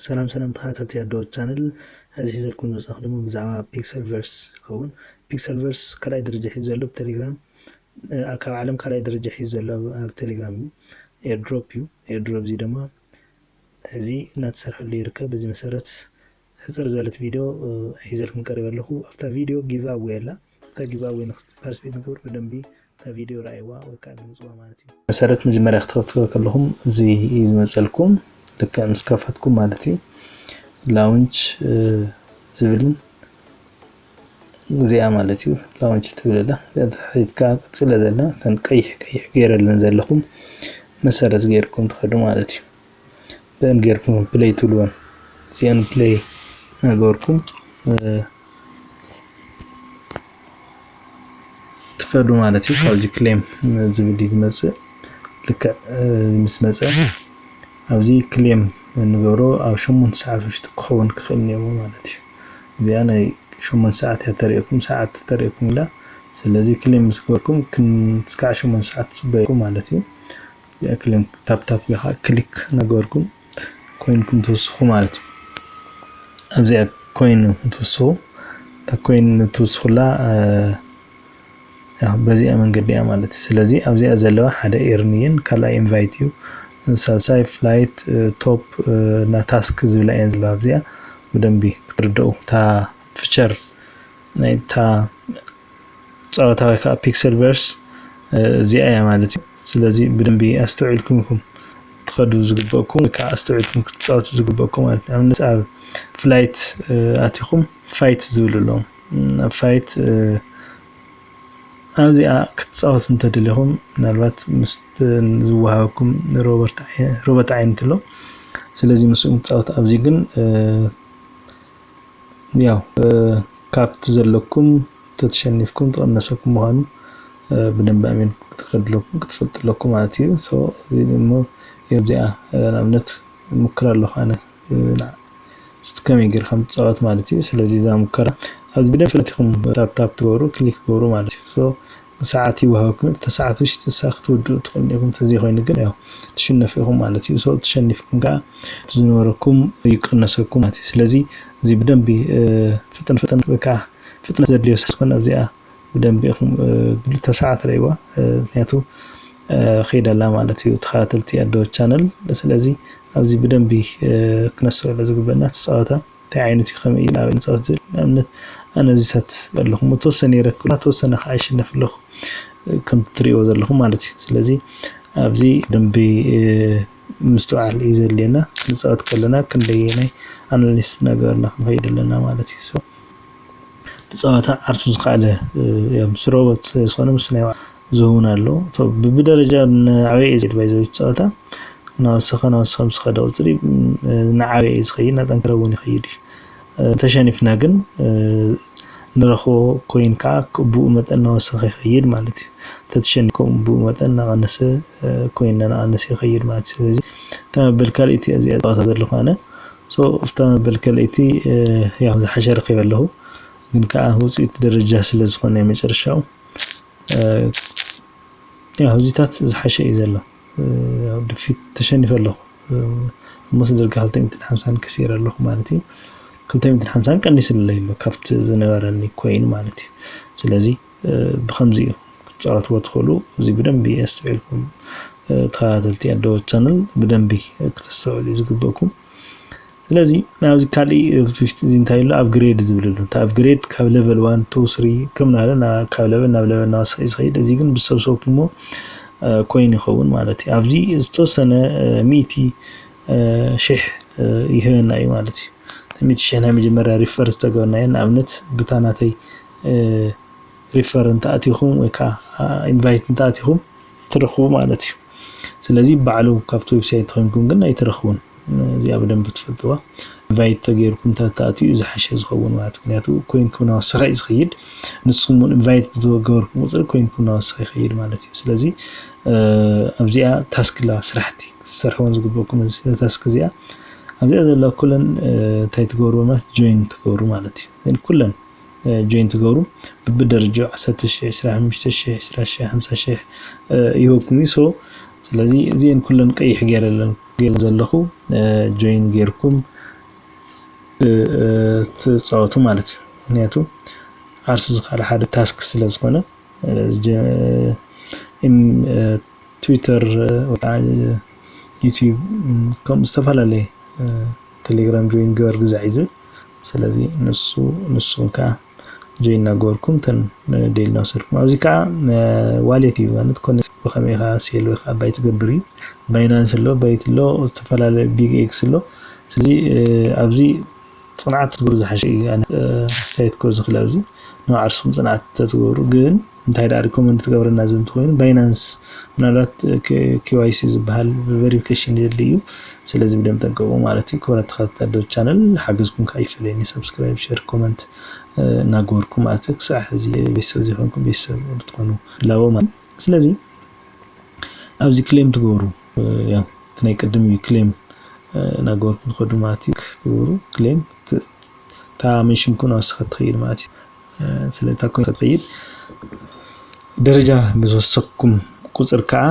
ሰላም ሰላም ተኸታተልቲ ኣዶ ቻነል፣ እዚ ሒዘልኩም ዝመጻኹ ድማ ብዛዕባ ፒክሰል ቨርስ ይኸውን። ፒክሰል ቨርስ ካልኣይ ደረጃ ሒዙ ዘሎ ብቴሌግራም፣ እ፣ ካብ ዓለም ካልኣይ ደረጃ ሒዙ ዘሎ ኣብ፣ ኣብ ቴሌግራም እዩ። ኤርድሮፕ እዩ። ኤርድሮፕ እዚ ድማ እዚ እናተሰርሐሉ ይርከብ። በዚ መሰረት ሕጽር ዝበለት ቪድዮ፣ እ፣ ሒዘልኩም ቀሪበ ኣለኹ። ኣብታ ቪድዮ ጊቭ ኣዌይ ኣላ። ኣብታ ጊቭ ኣዌይ ንኽትፓርቲስፔት ንገብር ብደንቢ እታ ቪድዮ ረኣይዋ ወይ ከዓ ድምፅዋ ማለት እዩ። መሰረት መጀመርያ ክትከፍትዎ ከለኹም እዚ እዩ ዝመፀልኩም። ልክዕ ምስ ከፈትኩም ማለት እዩ። ላውንች፣ እ፣ ዝብልን እዚኣ ማለት እዩ። ላውንች ትብል ኣላ። እዚኣ ተኸፊትካ ቀፂለ ዘላ እተን ቀይሕ ቀይሕ ገይረለን ዘለኹም መሰረት ገይርኩም ትኸዱ ማለት እዩ። ብአን ጌርኩም ፕለይ ትብልወን። እዚአን ፕለይ እናገበርኩም፣ እ፣ ትኸዱ ማለት እዩ። ካብዚ ክሌም ዝብል እዩ ዝመጽእ። ልክዕ፣ እ፣ ምስ መጸ ኣብዚ ክሌም እንገብሮ ኣብ ሸሞንተ ሰዓት ውሽጢ ክኸውን ክኽእል እኒኦዎ ማለት እዩ። እዚኣ ናይ ሸሞንተ ሰዓት እያ ተርእየኩም፣ ሰዓት ተርእየኩም ኢላ። ስለዚ ክሌም ምስ ገበርኩም ክን-፣ እስካዕ ሸሞንተ ሰዓት ትጽበየኩም ማለት እዩ። እዚኣ ክሊክ ታፕ ታፕ ኢኻ ክሊክ እናገበርኩም ኮይንኩም ትውስኹ ማለት እዩ። ኣብዚኣ ኮይን ትውስኹ። እታ ኮይን ትውስኹላ፣ እ፣ ያው በዚኣ መንገዲ እያ ማለት እዩ። ስለዚ ኣብዚኣ ዘለዋ ሓደ ኤርን እየን፣ ካልኣይ ኢንቫይት እዩ፣ ሳልሳይ ፍላይት፣ እ፣ ቶፕ፣ እ፣ እና ታስክ ዝብላ እየን ዘለዋ። ኣብዚኣ ብደንቢ ክትርደኡ እታ ፊቸር ናይ እታ ጸወታ ወይ ከዓ ፒክሰል ቨርስ፣ እ፣ እዚኣ እያ ማለት እዩ። ስለዚ ብደንቢ ኣስተውዒልኩም ኢኹም ትኸዱ ዝግበእኩም ወይ ከዓ ኣስተውዒልኩም ክትጻወቱ ዝግበእኩም ማለት እዩ። ንኣብነት ኣብ ፍላይት፣ እ፣ ኣቲኹም ፋይት ዝብሉ ኣለዉ። እም፣ ኣብ ፋይት፣ እ፣ ኣብዚኣ ክትጻወቱ እንተደሊኹም ምናልባት ምስ ዝወሃበኩም ሮቦት ዓይ-፣ ሮቦት ዓይነት ኣሎ። ስለዚ ምስኡ ንጻወት። ኣብዚ ግን፣ እ፣ ያው፣ እ፣ ካብቲ ዘለኩም ተተሸኒፍኩም ተቐነሰኩም ምዃኑ፣ እ፣ ብደንቢ ኣሚንኩም ክትኸድለኩም ክትፈልጡ ኣለኩም ማለት እዩ። ሶ፣ እዚ እሞ እዚኣ፣ እ፣ ንኣብነት እሙክር ኣለኹ ኣነ፣ እ፣ ና-፣ እስቲ ከመይ ጌርካ ምትጻወት ማለት እዩ። ስለዚ እዛ ሙከራ ኣብዚ ብደንብ ፍለጥ ኢኹም ታፕ ታፕ ትገብሩ፣ ክሊክ ትገብሩ ማለት እዩ። ሶ፣ ሰዓት ይወሃበኩም፣ እታ ሰዓት ውሽጢ እሳ ክትውድኡ ትኽእሉ ኢኹም። እንተዘይኮይኑ ግን ያው ትሽነፉ ኢኹም ማለት እዩ። ሶ፣ ተሸኒፍኩም ከዓ እቲ ዝነበረኩም ይቅነሰኩም ማለት እዩ። ስለዚ እዚ ብደንቢ፣ እ፣ ፍጥን ፍጥን ወይ ከዓ ፍጥነት ዘድልዮ ስለ ዝኾነ ኣብዚኣ ብደንቢ ኢኹም፣ እ፣ ብልተ ሰዓት ረእይዋ፣ እ፣ ምክንያቱ፣ እ፣ ኸይዳ ኣላ ማለት እዩ። ተኸታተልቲ ኣዶ ቻነል፣ ስለዚ ኣብዚ ብደንቢ፣ እ፣ ክነስተውዕሎ ዝግበና እቲ ጸወታ እንታይ ዓይነት እዩ፣ ከመይ እዩ፣ ናበይ ንጻወት ዝብል። ንኣብነት ኣነ ኣብዚታት ኣለኹ፣ እተወሰነ ይረክብ፣ እተወሰነ ከዓ ይሽነፍ ኣለኹ፣ እ፣ ከም እትርእይዎ ዘለኹም ማለት እዩ። ስለዚ ኣብዚ ደንቢ፣ እ፣ ምስትውዓል እዩ ዘድልየና። ክንጻወት ከለና ክንደየናይ ኣናሊስ እናገበርና ክንኸይድ ኣለና ማለት እዩ። ሶ፣ እቲ ጸወታ ዓርሱ ዝኸኣለ፣ እ፣ እዮም። ምስ ሮቦት ስለ ዝኾነ ምስ ናይ ዝኸውን ኣሎ። ቶ-፣ ብብደረጃ ንዓበየ እዩ ዝኸይድ፣ ባይ ዘ ወይ ጸወታ እናወሰኸ፣ እናወሰኸ ምስ ኸደ ቁጽሪ፣ እ፣ ንዓበየ እዩ ዝኸይድ፣ እናጠንከረ እውን ይኸይድ እዩ። እ፣ እንተሸኒፍና ግን፣ እ፣ ንረኽቦ ኮይን ከዓ ብኡ መጠን እናወሰኸ ይኸይድ ማለት እዩ። እንተተሸኒፍኩም ብኡ መጠን እናቐነሰ፣ እ፣ ኮይንና እናቐነሰ ይኸይድ ማለት እዩ። ስለዚ እታ መበል ካልኣይቲ እዚኣ ጸወታ ዘለኹ ኣነ። ሶ፣ እታ መበል ካልኣይቲ፣ እ፣ ያው ዝሓሸ ረኺበ ኣለኹ። ግን ከዓ ውፅኢት ደረጃ ስለ ዝኾነ ናይ መጨረሻው፣ እ፣ ያው እዚታት ዝሓሸ እዩ ዘሎ። እ፣ ያው ድፊት ተሸኒፈ ኣለኹ። እ፣ እሞ ስለ ደርጋ ክልተ ሚእትን ሓምሳን ከሲረ ኣለኹ ማለት እዩ። ክልተ ሚእትን ሓምሳን ቀኒስለይ ኣሎ ካብቲ ዝነበረኒ ኮይን ማለት እዩ። ስለዚ፣ እ፣ ብኸምዚ እዩ ክትጻወትዎ ትኽእሉ። እዚ ብደንቢ ኣስተውዒልኩም፣ እ፣ ተኸታተልቲ ኣዶ ቻነል ብደንቢ ክተስተውዕሉ እዩ ዝግበእኩም። ስለዚ ናብዚ ካልእ፣ እ፣ ትዊስት እዚ እንታይ ኣሎ? ኣፕግሬድ ዝብል ኣሎ። እቲ ኣፕግሬድ ካብ ሌቨል ዋን፣ ቱ፣ ስሪ ከም ናለ ና-፣ ካብ ሌቨል ናብ ሌቨል እናወሰኸ እዩ ዝኸይድ። እዚ ግን ብሰብሰብኩሞ፣ እ፣ ኮይን ይኸውን ማለት እዩ። ኣብዚ ዝተወሰነ፣ እ፣ ሚእቲ፣ እ፣ ሽሕ፣ እ፣ ይህበና እዩ ማለት እዩ። እቲ ሚእቲ ሽሕ ናይ መጀመርያ ሪፈር ዝተገበርናዮ፣ ንኣብነት ብታ ናተይ፣ እ፣ ሪፈር እንተኣቲኹም ወይ ከዓ፣ አ፣ ኢንቫይት እንተኣቲኹም ትረኽቡ ማለት እዩ። ስለዚ ባዕሉ ካብቲ ዌብሳይት ተኾይንኩም ግን ኣይትረኽቡን። እዚኣ ብደንብ ትፈልጥዋ። ኢንቫይት ተገይርኩም እንተ ተኣትዩ እዩ ዝሓሸ ዝኸውን ማለት እዩ። ምክንያቱ ኮይንኩም እናወሰኸ እዩ ዝኸይድ። ንስኹም እውን ኢንቫይት ብዝገበርኩም ቁፅሪ ኮይንኩም እናወሰኸ ይኸይድ ማለት እዩ። ስለዚ፣ እ፣ ኣብዚኣ ታስክ ላ ስራሕቲ ክትሰርሕወን ዝግበእኩም እዚ ታስክ እዚኣ ኣብዚኣ ዘላ ኩለን፣ እ፣ እንታይ ትገብሩ ማለት ጆይን ትገብሩ ማለት እዩ። ኩለን እ፣ ጆይን ትገብሩ። ብብደረጃ ዓሰርተ ሽሕ፣ ዕስራ ሓሙሽተ ሽሕ፣ ዕስራ ሽሕ፣ ሓምሳ ሽሕ፣ እ፣ ይህበኩም እዩ። ሶ፣ ስለዚ እዚኤን ኩለን ቀይሕ ገይረለን ዘለኹ ጆይን ጌርኩም ትፃወቱ ማለት እዩ። ምክንያቱ ዓርሱ ዝካለ ሓደ ታስክ ስለ ዝኾነ ትዊተር፣ ዩቲዩብ፣ ከምኡ ዝተፈላለየ ቴሌግራም ጆይን ግበር ግዛዕ እዩ ዝብል። ስለዚ ንሱ ንሱን ከዓ ጆይን እናገበርኩም ተን ዴሊ እናወሰድኩም፣ ኣብዚ ከዓ ዋሌት እዩ ማለት ኮኔክት ብከመይ ኢኻ ሴል ወይ ከዓ ባይ ትገብር እዩ። ባይናንስ ኣሎ፣ ባይት ኣሎ፣ ዝተፈላለዩ ቢግ ኤክስ ኣሎ። ስለዚ ኣብዚ ፅንዓት ትግብሩ ዝሓሸ እዩ። ኣነ ኣስተያየት ክህብ ዝኽእል ኣብዚ ንባዕርስኩም ፅንዓት ተትገብሩ። ግን እንታይ ደኣ ሪኮመንድ ትገብረና ዝብል እንተኮይኑ ባይናንስ ምናልባት ኪዋይሲ ዝበሃል ቨሪፊኬሽን የድሊ እዩ። ስለዚ ብደም ጠንቀቁ ማለት እዩ። ክብረት ተኸታተልቲ ቻነል ሓገዝኩም ከዓ ይፈለየኒ። ሰብስክራይብ፣ ሸር፣ ኮመንት እናገበርኩም ማለት እዩ። ክሳዕ ሕዚ ቤተሰብ ዘይኮንኩም ቤተሰብ ክትኮኑ ላቦ ማለት እዩ። ስለዚ ኣብዚ ክሌም ትገብሩ እቲ ናይ ቅድም እዩ። ክሌም እናገበርኩም ትኸዱ ማለት እዩ። ትገብሩ ክሌም እታ መንሽምኩም ናብ ስኻ ትኸይድ ማለት እዩ። ስለታ ኮይና ትኸይድ ደረጃ ምስ ወሰኽኩም ቁፅር ከዓ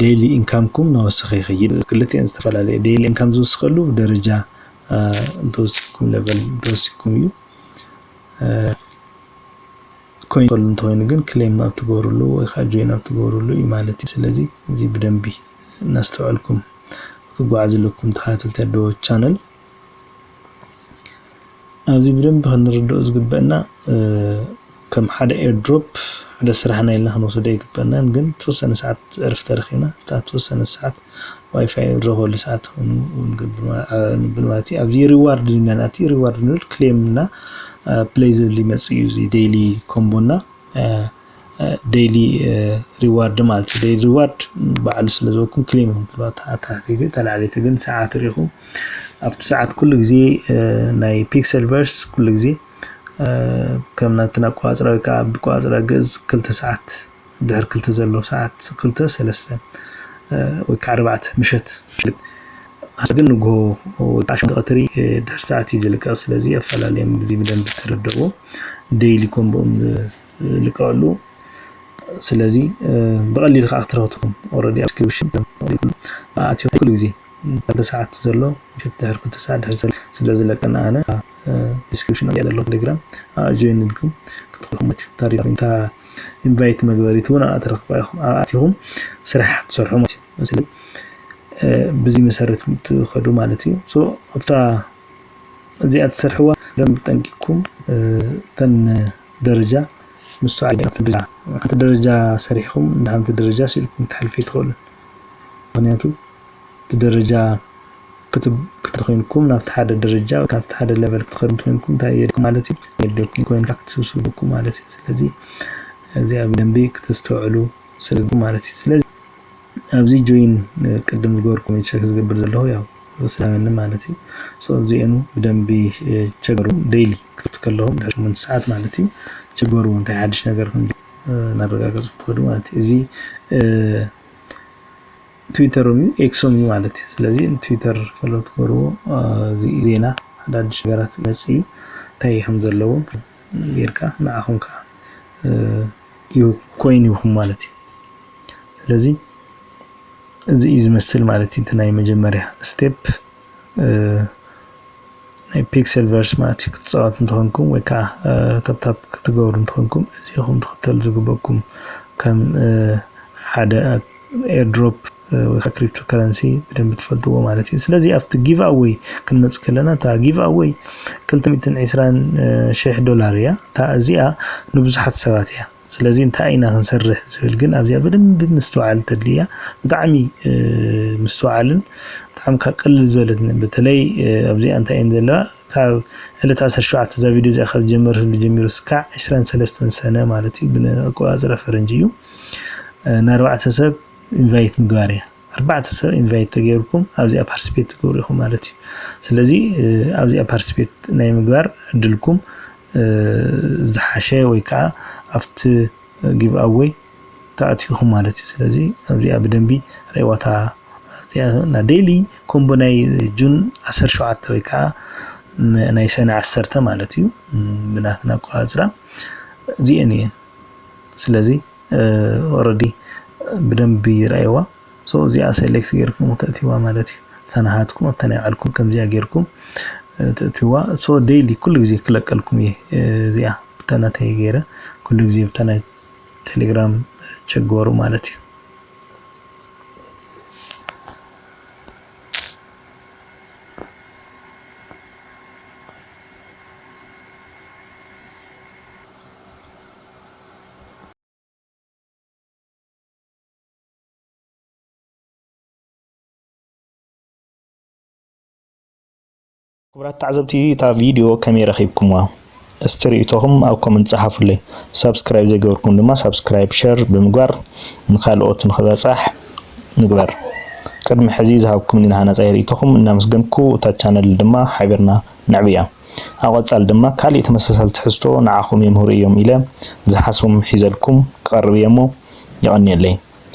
ዴይሊ ኢንካምኩም ናወሰኸ ይኸይድ። ክልቲኤን ዝተፈላለየ ዴይሊ ኢንካም ዝወስኸሉ ደረጃ እንተወሲኩም ለቨል እንተወሲኩም እዩ። ኮይን ከሉ እንተኮይኑ ግን ክሌም ኣብ ትገብሩሉ ወይ ከዓ ጆይን ኣብ ትገብሩሉ እዩ ማለት እዩ። ስለዚ እዚ ብደንቢ እናስተውዐልኩም ክትጓዓዙ ኣለኩም ተኸታተልቲ ኣዶ ቻነል። ኣብዚ ብደንቢ ክንርድኦ ዝግበአና ከም ሓደ ኤርድሮፕ ሓደ ስራሕና ኢልና ክንወስዶ ኣይግበአናን፣ ግን ተወሰነ ሰዓት ዕረፍቲ ረኺብና ኣብታ ተወሰነ ሰዓት ዋይፋይ ንረኽበሉ ሰዓት ንብል ማለት እዩ። ኣብዚ ሪዋርድ ዝብልና ንኣቲ ሪዋርድ ንብል ክሌም እና ፕሌይ ዝብል ይመፅእ እዩ። እዚ ዴይሊ ኮምቦ እና ዴይሊ ሪዋርድ ማለት እዩ። ዴይሊ ሪዋርድ ባዕሉ ስለ ዝበኩም ክሌም ተላዕለይቲ ግን ሰዓት ሪኢኹም ኣብቲ ሰዓት ኩሉ ግዜ ናይ ፒክሰል ቨርስ ኩሉ ግዜ ከም ናትና ኣቆፃፅራ ወይ ከዓ ብቆፃፅራ ግእዝ ክልተ ሰዓት ድሕሪ ክልተ ዘሎ ሰዓት ክልተ ሰለስተ ወይ ከዓ ኣርባዕተ ምሸት ግን ንግሆ ወይ ከዓ ሸሞንተ ቀትሪ ድሕሪ ሰዓት እዩ ዝልቀቕ። ስለዚ ኣፈላለዮም እዚ ብደንብ ተረድእዎ። ዴይሊ ኮምቦኦም ዝልቀቐሉ ስለዚ ብቐሊሉ ከዓ ክትረኽቡ ትኽእሉ። ኦረዲ ኣብ ዲስክሪፕሽን ኣትዮ ኩሉ ግዜ ክልተ ሰዓት ዘሎ ምሸት ድሕሪ ክልተ ሰዓት ድሕሪ ዘሎ ስለ ዝለቀና ኣነ ዲስክሪፕሽን እያ ዘሎ ቴሌግራም ጆይን ኢልኩም ክትረኽቡ ማለት እዩ። ታሪክ እንታ ኢንቫይት መግበሪት እውን ኣትረኽባ ኢኹም ኣብኣ ኣቲኹም ስራሕ ትሰርሑ ማለት እዩ። ስለዚ ብዚ መሰረት ትኸዱ ማለት እዩ። ኣብታ እዚኣ ትሰርሕዋ ደንብ ጠንቂኩም እተን ደረጃ ምስትውዓል ሓንቲ ደረጃ ሰሪሕኩም እንደ ሓንቲ ደረጃ ስኢልኩም ትሓልፉ ይትኽእሉ። ምክንያቱ እቲ ደረጃ ክትብ- ክትብል ኮይንኩም ናብቲ ሓደ ደረጃ ወይ ናብቲ ሓደ ሌቨል ክትኸዱ እንተኮይንኩም እንታይ የድልኩም ማለት እዩ? የድልኩም ኮይንካ ክትስብስቡ ይድልኩም ማለት እዩ። ስለዚ እዚኣ ብደንቢ ክተስተውዕሉ ስለ ዝግቡ ማለት እዩ። ስለዚ ኣብዚ ጆይን ቅድም ዝገበርኩም ቸክ ዝገብር ዘለኹ ያው ስላመኒ ማለት እዩ። So እዚኤኑ ብደንቢ ቸገሩ ዴይሊ ክትከፍቱ ከለኹም ድሕሪ ሸሞንተ ሰዓት ማለት እዩ። ቸገሩ እንታይ ሓድሽ ነገር ከም እናረጋገጽ ትኸዱ ማለት እዩ። እዚ ትዊተሮም እዩ ኤክሶም እዩ ማለት እዩ። ስለዚ ትዊተር ፈሎ ትገብርዎ እዚ ዜና ሓዳድሽ ነገራት መጽእ እዩ እንታይ ከም ዘለዎ ጌርካ ንዓኹም ከዓ ኮይኑ ይኹም ማለት እዩ። ስለዚ እዚ እዩ ዝመስል ማለት እዩ። እቲ ናይ መጀመርያ ስቴፕ ናይ ፒክሰል ቨርስ ማለት እዩ። ክትፃወት እንተኾንኩም ወይ ከዓ ተብታብ ክትገብሩ እንተኾንኩም እዚኹም ትኽተሉ ዝግበኩም ከም ሓደ ኤርድሮፕ ወይ ከዓ ክሪፕቶ ከረንሲ ብደንብ ትፈልጥዎ ማለት እዩ። ስለዚ ኣብቲ ጊቭ ኣወይ ክንመፅ ከለና እታ ጊቭ ኣወይ ክልተ ሚእትን ዕስራን ሽሕ ዶላር እያ። እታ እዚኣ ንብዙሓት ሰባት እያ። ስለዚ እንታይ ኢና ክንሰርሕ ዝብል ግን ኣብዚኣ ብደንብ ምስትውዓል ተድልያ። ብጣዕሚ ምስትውዓልን ብጣዕሚ ካብ ቅልል ዝበለትን በተለይ ኣብዚኣ እንታይ እየን ዘለዋ ካብ ዕለት ዓሰርተ ሸውዓተ እዛ ቪድዮ እዚኣ ካብ ዝጀመር ዝጀሚሩ እስካዕ ዕስራን ሰለስተን ሰነ ማለት እዩ ብኣቆፃፅራ ፈረንጂ እዩ። ንኣርባዕተ ሰብ ኢንቫይት ምግባር እያ። ኣርባዕተ ሰብ ኢንቫይት ተገይርኩም ኣብዚኣ ፓርቲስፔት ትገብሩ ኢኹም ማለት እዩ። ስለዚ ኣብዚኣ ፓርቲስፔት ናይ ምግባር ዕድልኩም ዝሓሸ ወይ ከዓ ኣብቲ ጊቭ ኣወይ ተኣትኹም ማለት እዩ። ስለዚ ኣብዚኣ ብደንቢ ርኣይዋታ እዚኣ ና ዴይሊ ኮምቦ ናይ ጁን ዓሰርተ ሸውዓተ ወይ ከዓ ናይ ሰነ ዓሰርተ ማለት እዩ ብናትና ኣቆፃፅራ እዚኤን እየን። ስለዚ ኦረዲ ብደንቢ ይረኣይዋ። So እዚኣ select ጌርኩም ተእትዋ ማለት እዩ። እታ ናሃትኩም ኣብታ ናይ ባዕልኩም ከምዚኣ ጌርኩም ተእትዋ። So daily ኩሉ ግዜ ክለቀልኩም እየ። እዚኣ ብተናተይ ገይረ ኩሉ ግዜ ብታ ናይ ቴሌግራም ቸገሩ ማለት እዩ። ክቡራት ተዓዘብቲ እታ ቪድዮ ከመይ ረኺብኩምዋ? እስቲ ርእይቶኹም ኣብ ኮመንት ጸሓፉለይ። ሳብስክራይብ ዘይገበርኩም ድማ ሳብስክራይብ፣ ሸር ብምግባር ንኻልኦት ንኽበጻሕ ንግበር። ቅድሚ ሕዚ ዝሃብኩምኒ ናሃናጻይ ርእይቶኹም እናመስገንኩ እታ ቻነል ድማ ሓቢርና ነዕብያ። ኣብ ቀጻሊ ድማ ካሊእ ተመሳሳሊ ትሕዝቶ ንዓኹም የምህሩ እዮም ኢለ ዝሓስቦም ሒዘልኩም ክቐርብ እየ እሞ የቐንየለይ።